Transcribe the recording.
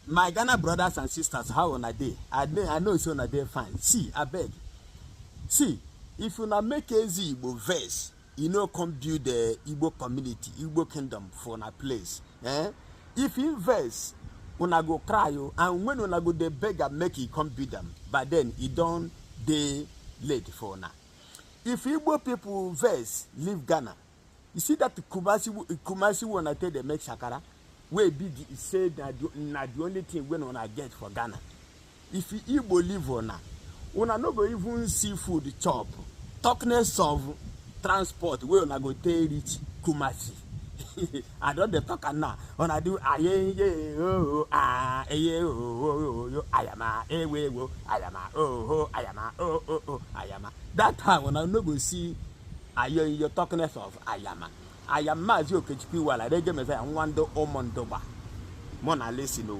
My Ghana brothers and sisters, how una dey? I dey, I know say una dey fine. See, abeg, see, if una make Eze Igbo vex, e no come build the Igbo community, Igbo kingdom for una place, eh? If him vex, una go cry o, and when una go dey beg am make e come build am, by then e don dey late for una. If Igbo people vex leave Ghana, you see that Kumasi, Kumasi wey una take dey make shakara, wey be the say na the only thing wey una get for Ghana. If Igbo leave una, una no go even see food chop, talkness of transport wey una go take reach Kumasi. I don dey talk am now. Una do ayeye oh ah eye oh oh oh ayama ewewo ayama oh oh ayama oh oh oh ayama. That time una no go see ayoyo, talkness of ayama. I am Mazi Okechukwu Iwala, Reggae Messiah, nwa ndị ụmụ ndụgba. Mụ na listen o.